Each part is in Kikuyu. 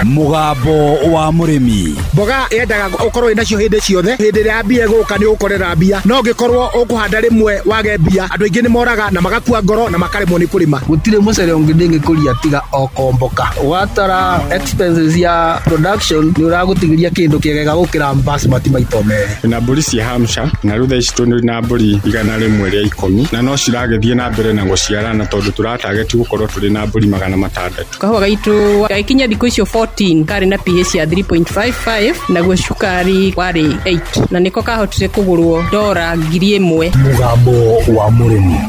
Mũgambo wa mũrĩmi. Mboga yendaga ũkorwo wĩnacio hĩndĩ ciothe. Hĩndĩ ĩrĩa mbia ĩgũka nĩ ũgũkorera mbia, no ũngĩkorwo ũkũhanda rĩmwe wage mbia, andũ aingĩ nĩ moraga na magakua ngoro na makaremwo nĩ kũrĩma. Gũtirĩ mũcere ũngĩ ndĩngĩkũria tiga o Komboka. Watara expenses ya production nĩ ũragũtigĩria kĩndũ kĩega gũkĩra basmati maita merĩ. Twĩna mbũri cia Hampshire na rĩu thaa ici tũrĩ na mbũri 110 na no ciragĩthiĩ na mbere na gũciarana tondũ tũratageti gũkorwo tũrĩ na mbũri 600. Kahũa gaitũ gagĩkinya thikũ icio 14 karĩ na pH ya 3.55, naguo cukari warĩ 8, na nĩko kahotire kũgũrwo dora 1000. Mũgambo wa mũrĩmi.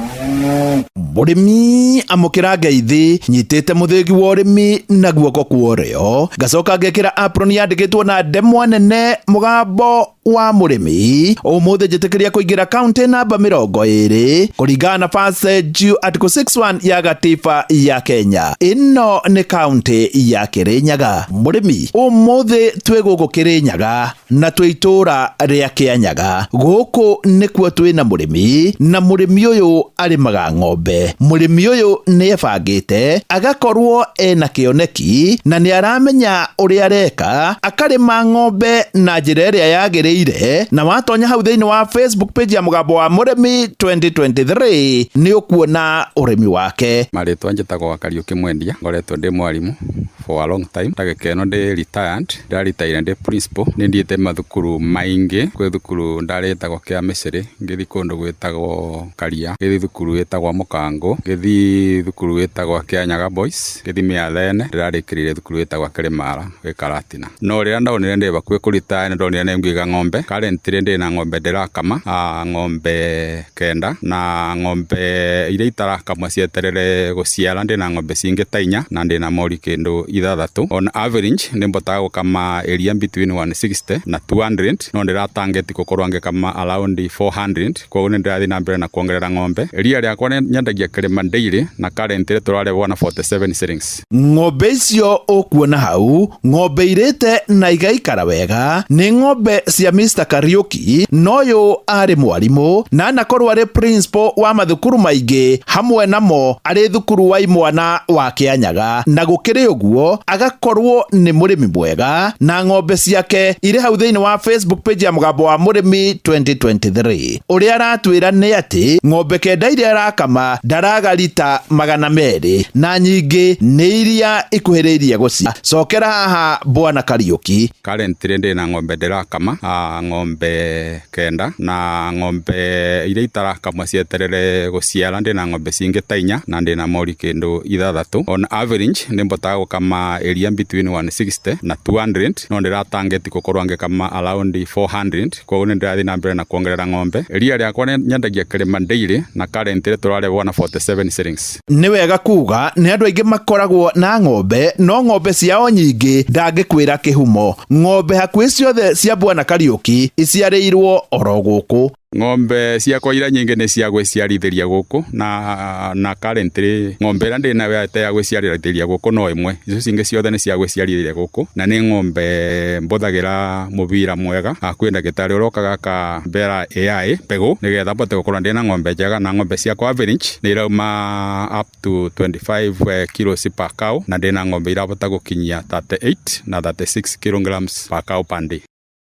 Mũrĩmi, amũkĩra ngeithi. Nyitĩte mũthĩgi wa ũrĩmi na guoko kwa ũrĩo, ngacoka ngekĩra apron yandĩkĩtwo na ndemwa nene "Mũgambo wa mũrĩmi". Ũmũthĩ njĩtĩkĩria kũingĩra kaunti namba 20 kũringana na First Due Article 61 ya gatiba ya Kenya. Ĩno nĩ kaunti ya Kĩrĩnyaga. Mũrĩmi, ũmũthĩ twĩ gũkũ Kĩrĩnyaga na twĩ itũũra rĩa Kĩanyaga. Gũkũ nĩkuo twĩna mũrĩmi, na mũrĩmi ũyũ arĩmaga ng'ombe. Mũrĩmi ũyũ nĩ ebangĩte, agakorwo ena kĩoneki na nĩ aramenya ũrĩa areka, akarĩma ng'ombe na njĩra ĩrĩa yagĩrĩire. Na watonya hau thĩinĩ wa Facebook page ya Mũgambo wa Mũrĩmi 2023 nĩ ũkuona ũrĩmi wake. Marĩtwa njĩtagwo Kariũki Mwendia, ngoretwo ndĩ mwarimũ for a long time. Ndagĩka ĩno ndĩ retired, ndĩraritaire ndĩ principal. Nĩ thiĩte mathukuru maingĩ, kwĩ thukuru ndarĩ ĩtagwo kĩa Mĩcĩrĩ, ngĩthiĩ kũndũ gwĩtagwo Karia, ngĩthiĩ thukuru ĩtagwo Mũkangũ, ngĩthiĩ thukuru ĩtagwo Kĩanyaga Boys, ngĩthiĩ Mĩathene, ndĩrarĩkĩrĩire thukuru ĩtagwo Kĩrĩmara gwĩ Karatina. No rĩrĩa ndonire ndĩ hakuhĩ kũritaya nĩ ndonire nĩ ngũiga ng'ombe. Currently ndĩna ng'ombe ndĩrakama, ng'ombe 9, na ng'ombe iria itarakamwo cieterere gũciara ndĩna ng'ombe cingĩ ta 4, na ndĩna mori kĩndũ 6. On average nĩ mbotaga gũkama ĩria between 160 na 200, no ndĩratangeti gũkorwo ngĩkama around 400. Koguo nĩ ndĩrathiĩ na mbere na kuongerera ng'ombe. Iria rĩakwa nyendagia Kĩrĩma Dairy na currently tũrarĩhwo na 47 shillings. Ng'ombe icio ũkuona hau, ng'ombe irĩte na igaikara wega, nĩ ng'ombe cia Mr Kariuki. Na ũyũ arĩ mwarimũ na anakorwo arĩ principal wa mathukuru maingĩ, hamwe namo arĩ thukuru wa imwana wa Kĩanyaga. Na gũkĩrĩ ũguo agakorwo nĩ mũrĩmi mwega, na ng'ombe ciake irĩ hau thĩinĩ wa Facebook page ya Mũgambo wa Mũrĩmi 2023. Ũrĩa aratwĩra nĩ atĩ ng'ombe 9 iria arakama ndaraga rita 200, na nyingĩ nĩ iria ikuhĩrĩirie gũcia. Cokera haha, bwana Kariũki. Currently ndĩna ng'ombe ndĩrakama, ng'ombe 9, na ng'ombe iria itarakamwo cieterere gũciara ndĩna ng'ombe cingĩ ta 4, na ndĩna mori kĩndũ 6. On average nĩ mbotaga gũkama ĩria between 160 na 200, no ndĩratangeti gũkorwo ngĩkama around 400. Koguo nĩ ndĩrathiĩ na mbere na kuongerera ng'ombe. Iria rĩakwa nyendagia Kĩrĩma Dairy na currently tũrarĩhwo na 47 shillings. Nĩ wega kuga nĩ andũ aingĩ makoragwo na ng'ombe, no ng'ombe ciao nyingĩ ndangĩkwĩra kĩhumo. Ng'ombe hakuhĩ ciothe cia bwana Kariũki iciarĩirwo oro gũkũ. Ng'ombe ciakwa iria nyingĩ nĩ cia gwĩciarithĩria gũkũ, na currently ng'ombe ĩrĩa ndĩ nayo ĩte ya gwĩciarithĩria gũkũ no ĩmwe. Icio cingĩ ciothe nĩ cia gwĩciarithĩria gũkũ, na nĩ ng'ombe mbũthagĩra mũbira mwega. Kwĩ ndagĩtarĩ ũrokaga akambera AI mbegũ nĩgetha mbote gũkorwo ndĩna ng'ombe njega. Na ng'ombe ciakwa average nĩ irauma up to 25 kilos per cow, na ndĩna ng'ombe irabota gũkinyia 38 na 36 kilograms per cow per day.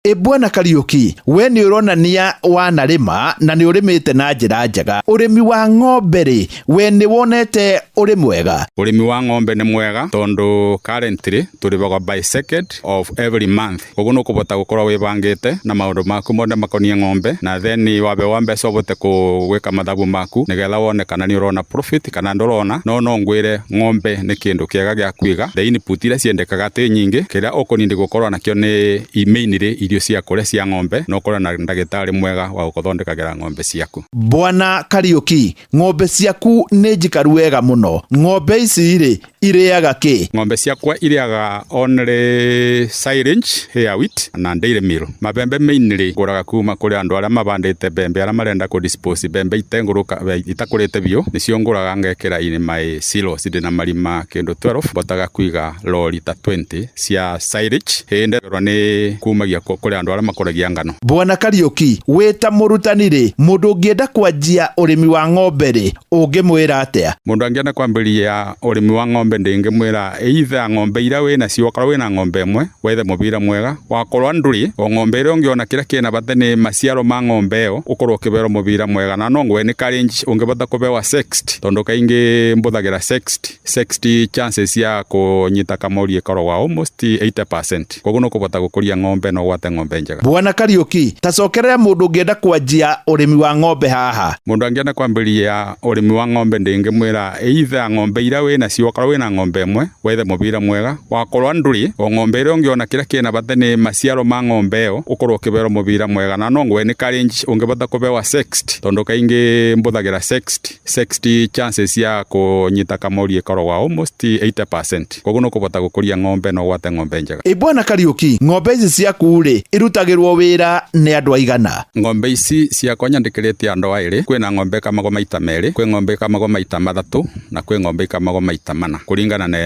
Ĩ bwana Kariũki, we nĩ ũronania wanarĩma na nĩ ũrĩmĩte na njĩra njega. Ũrĩmi wa ng'ombe rĩ, we nĩ wonete ũrĩ mwega? Ũrĩmi wa ng'ombe nĩ mwega tondũ currently tũrĩhagwo by second of every month. Koguo nĩ ũkũbota gũkorwo wĩbangĩte na maũndũ maku mothe makoniĩ ng'ombe, na then wabewa mbeca ũbote gwĩka mathabu maku nĩgetha wone kana nĩ ũrona profit kana ndũrona. No ngwĩre ng'ombe nĩ kĩndũ kĩega gĩa kũiga. The input iria ciendekaga ti nyingĩ, kĩrĩa ũkũnindi gũkorwo nakĩo nĩ mainly irio cia kũrĩa cia ng'ombe, na ũkorwo na ndagĩtarĩ mwega wa gũkũthondekagĩra ng'ombe ciaku. Bwana Kariũki, ng'ombe ciaku nĩ njikaru wega mũno. Ng'ombe ici rĩ, irĩaga kĩ? Ng'ombe ciakwa irĩaga only silage ya wheat na dairy meal. Mabembe mainly ngũraga kuma kũrĩ andũ arĩa mabandĩte mbembe, arĩa marenda kũ dispose mbembe itengũrũka itakũrĩte biũ, nĩcio ngũraga ngekĩra in my silos. Ndĩna marima kĩndũ 12, botaga kũiga lori ta 20 cia silage. Hĩndĩ nĩ kumagia Kũrĩ andũ arĩa makũragia ngano. Bwana Kariuki, wĩ ta mũrutani rĩ, mũndũ ũngĩenda kwanjia ũrĩmi wa ng'ombe rĩ, ũngĩmwĩra atĩa? Mũndũ angĩenda kwambĩrĩria ũrĩmi wa ng'ombe, ndĩngĩmwĩra either ng'ombe iria wĩ nacio, wakorwo wĩna ng'ombe ĩmwe, wethe mũbira mwega. Wakorwo ndũrĩ o ng'ombe ĩrĩa ũngĩona, kĩrĩa kĩna bata nĩ maciaro ma ng'ombe ĩyo, ũkorwo ũkĩberwo mũbira mwega. Na no ngwe nĩ challenge ũngĩbata kũbewa sexed, tondũ kaingĩ mbũthagĩra sexed, chances ya kũnyita kamori ĩkoragwo almost 80%. Koguo nĩ ũkũbota gũkũria ng'ombe na ũgwate ng'ombe njega. Bwana Kariuki, ta cokerera mũndũ ũngĩenda kwanjia ũrĩmi wa ng'ombe haha. Mũndũ angĩenda kwambĩrĩria ũrĩmi wa ng'ombe, ndĩngĩmwĩra either ng'ombe iria wĩ nacio, wakorwo wĩna ng'ombe ĩmwe, wethe mũbira mwega. Wakorwo ndũrĩ o ng'ombe ĩrĩa ũngĩona, kĩrĩa kĩna bata nĩ maciaro ma ng'ombe ĩyo, ũkorwo ũkĩberwo mũbira mwega. Na no ngwe nĩ challenge ũngĩbata kũbewa sexed, tondũ kaingĩ mbũthagĩra sexed, chances ya kũnyita kamori ĩkoragwo almost 80%. Koguo nĩ ũkũbota gũkũria ng'ombe na ũgwate ng'ombe njega. Ĩ Bwana Kariuki, ng'ombe ici ciaku rĩ, irutagĩrwo wĩra nĩ andũ aigana? Ng'ombe ici ciakwa nyandĩkĩrĩte andũ erĩ. Kwĩna ng'ombe ĩkamagwo maita merĩ, kwĩ ng'ombe ĩkamagwo maita mathatũ, na kwĩ ng'ombe ĩkamagwo maita mana, kũringana na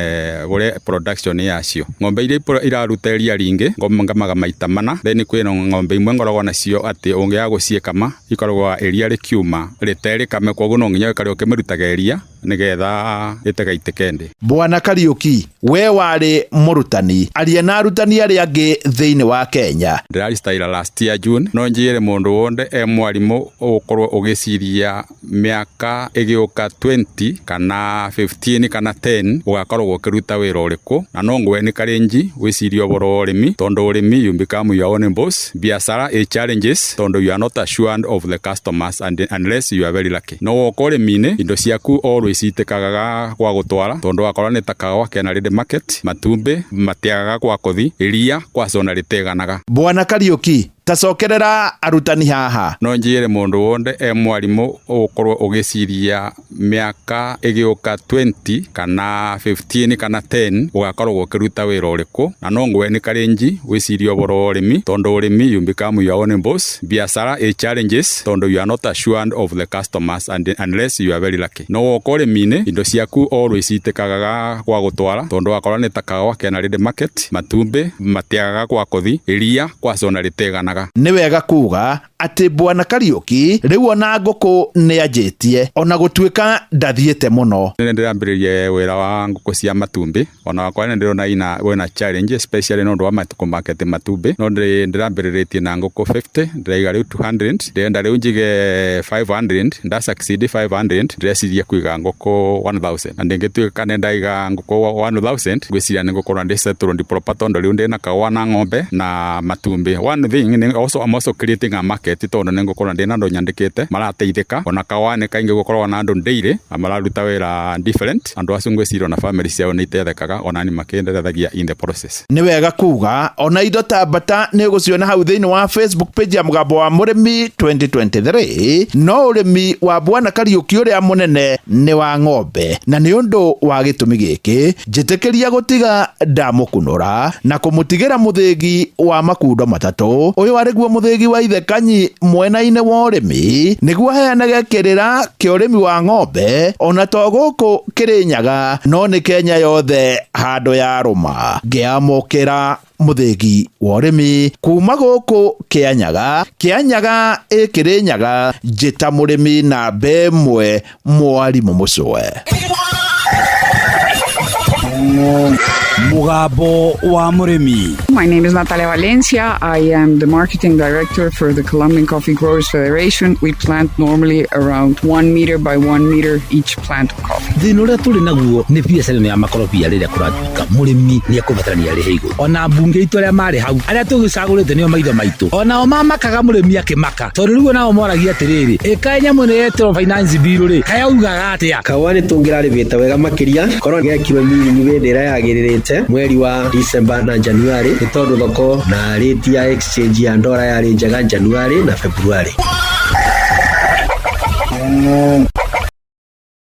ũrĩa production yacio. Ng'ombe iria iraruta iria ringĩ ngamaga maita mana. Then kwĩna ng'ombe imwe ngoragwo nacio atĩ ũngĩaga gũciĩkama, ikoragwo iria rĩkiuma rĩterĩkame, koguo no nginya ũikare ũkĩmĩrutaga iria nĩgetha ĩtigaitĩke ndĩ. Bwana Kariuki, we warĩ mũrutani, aria na arutani arĩa angĩ thĩinĩ wa Kenya. Ndĩraritaira last year June. No njĩre mũndũ wothe e mwarimũ ũgũkorwo ũgĩciria mĩaka ĩgĩũka 20 kana 15 kana 10 ũgakorwo ũkĩruta wĩra ũrĩkũ, na no ngwe nĩ karenji wĩcirie ũhoro wa ũrĩmi, tondũ ũrĩmi, you become your own boss. Biacara ĩ challenges, tondũ you are not assured of the customers and unless you are very lucky. No woka ũrĩmi-inĩ, indo ciaku always itĩkagaga gwa gũtwara, tondũ wakorwo nĩ ta kahũa kena ready market, matumbĩ matiagaga gwa kũthi, iria kwacona rĩteganaga. Bwana Kariuki, ta cokerera arutani haha. No njĩre mũndũ wothe e mwarimũ ũgũkorwo ũgĩciria mĩaka ĩgĩũka 20 kana 15 kana 10 ũgakorwo ũkĩruta wĩra ũrĩkũ, na no ngwe nĩ karenji wĩcirie ũhoro wa ũrĩmi, tondũ ũrĩmi, you become your own boss. Biacara ĩ challenges, tondũ you are not assured of the customers and unless you are very lucky. No woka ũrĩmi-inĩ, indo ciaku always itĩkagaga gwa gũtwara, tondũ wakorwo nĩ ta kahũa kena ready market, matumbĩ matiagaga gwa kũthi, iria kwacona rĩteganaga. Nĩ wega kuga atĩ Bwana Kariuki rĩu ona ngũkũ nĩ anjĩtie, ona gũtuĩka ndathiĩte mũno. Nĩ ndĩrambĩrĩria wĩra wa ngũkũ cia matumbĩ. Ona wakwa nĩ ndĩrona ina wĩna challenge, especially nĩ ũndũ wa kũmarket matumbĩ. No ndĩrambĩrĩrĩtie na ngũkũ 50, ndĩraiga rĩu 200, ndĩrenda rĩu njige 500. Nda succeed 500, ndĩreciria kũiga ngũkũ 1000. Na ndĩngĩtuĩka nĩ ndaiga ngũkũ 1000, ngwĩciria nĩ ngũkorwo ndĩ settled proper, tondũ rĩu ndĩna kahũa na ng'ombe na matumbĩ. One thing nĩ also, I'm also creating a market, tondũ nĩ ngũkorwo ndĩna andũ nyandĩkĩte marateithĩka. Ona kahũa nĩ kaingĩ gũkoragwo na andũ daily na mararuta wĩra different. Andũ acio ngwĩciria ona family ciao nĩ iteithĩkaga, ona ni makĩenderethagia in the process. Nĩ wega kuga ona indo ta mbata nĩ ũgũciona hau thĩinĩ wa Facebook page ya Mũgambo wa Mũrĩmi 2023. No ũrĩmi wa Bwana Kariuki ũrĩa mũnene nĩ wa ng'ombe, na nĩ ũndũ wa gĩtũmi gĩkĩ njĩtĩkĩria gũtiga ndamũkunũra na kũmũtigĩra mũthĩgi wa makundo matatũ. Ũyũ arĩ guo mũthĩgi wa ithe Kanyi mwena-inĩ wa ũrĩmi, nĩguo aheanage kĩrĩra kĩa ũrĩmi wa ng'ombe, ona to gũkũ Kĩrĩnyaga, no nĩ Kenya yothe handũ yarũma. Ngĩamũkĩra mũthĩgi wa ũrĩmi kuma gũkũ Kĩanyaga, Kĩanyaga ĩ Kĩrĩnyaga, njĩta mũrĩmi namba ĩmwe, mwarimũ mũcwe. Mũgambo wa Mũrĩmi. My name is Natalia Valencia. I am the marketing director for the Colombian Coffee Growers Federation. We plant normally around 1 meter by 1 meter each plant of coffee. Thĩna ũrĩa tũrĩ naguo nĩ biacara ĩno ya makorobia. Rĩrĩa kũratuĩka mũrĩmi nĩ ekũbatarania arĩhe igũrũ, ona mbunge itũ arĩa marĩ hau, arĩa tũgĩcagũrĩte nĩo maitho maitũ, onao mamakaga mũrĩmi akĩmaka, tondũ rĩu nao moragia atĩrĩrĩ, ĩkaĩ nyamũ ĩno yetĩrwo finance bill rĩ, kayaugaga atĩa? Kahũa nĩ tũngĩrarĩmĩte wega makĩria korwo gekirwo milling hĩndĩ ĩrĩa yagĩrĩrĩte, mweri wa December na January, nĩ tondũ thoko na rate ya exchange ya ndora yarĩ njega January na February.